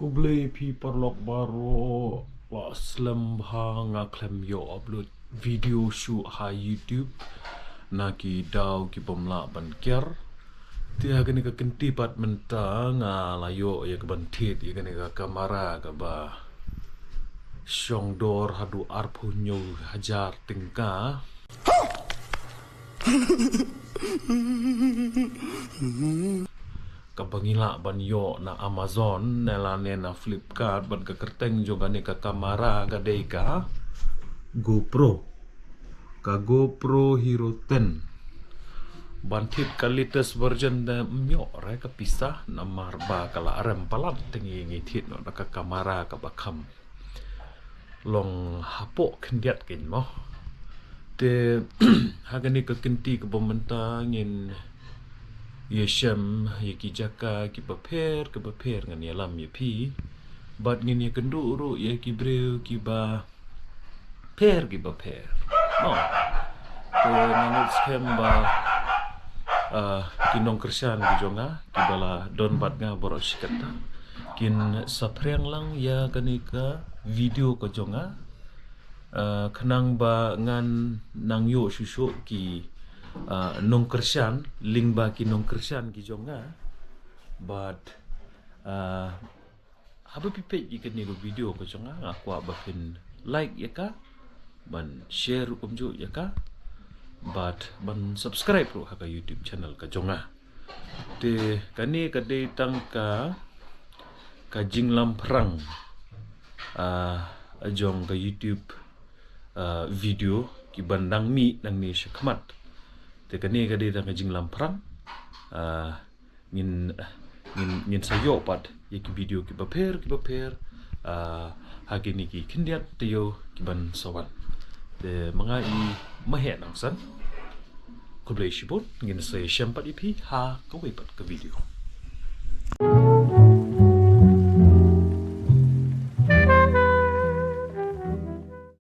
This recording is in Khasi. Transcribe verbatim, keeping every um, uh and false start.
Khublei phi paralok baroh, la slem bha, nga khlem ïoh upload video shuh ha YouTube na ki daw ki bym lah ban kiar. Te ha kane ka kynti pat mynta nga la ïoh ïa ka ban thied ïa kane ka kamera kaba shong dor haduh arphew hynñiew hajar tyngka. Kaba ngi lah ban ïoh na Amazon ne lane na Flipkart, bad ka kyrteng jong kane ka kamera ka dei ka GoPro. Ka GoPro Hero ten. Ban thied ka latest version te ym ïoh re ka pisa, namar ba ka la rem palat, te ngi ngi thied noh da ka kamera kaba kham long hapoh khyndiat kein mo. Te ha kane ka kynti kaba mynta ngin ïashem ïa ki jaka kiba pher kiba pher, ngan ïalam ïa phi. Bad ngin ïakynduh ruh ïa ki briew kiba pher kiba pher mo. Te nga ngeit skhem ba, ah, ki nongkyrshan ki jong nga kiba la don bad nga baroh shi katta kin sa phriang lang ïa kane ka video ka jong nga. Ah, khnang ba ngan nang ïoh shuh shuh ki, ah, nongkyrshan lyngba ki nongkyrshan ki jong nga. Bad, ah, haba phi peit ïa kane ka video ka jong nga, nga kwah ba phin like ïa ka, ban share ruh kumjuh ïa ka, bad ban subscribe ruh ha ka YouTube channel ka jong nga. Te kane ka dei tang ka, ka jinglamphrang, ah, jong ka YouTube, ah, video kiban dang mih nangne shakhmat. Te kane ka dei tang ka jinglamphrang, ah, ngin, ngin, ngin sa ïoh pat ïa ki video kiba pher kiba pher, ah, ha kine ki khyndiat taïew kiban sa wan. Te ma nga i Maheh Nongsan. Khublei shibun, ngin sa ïashem pat ïa phi ha kawei pat ka video.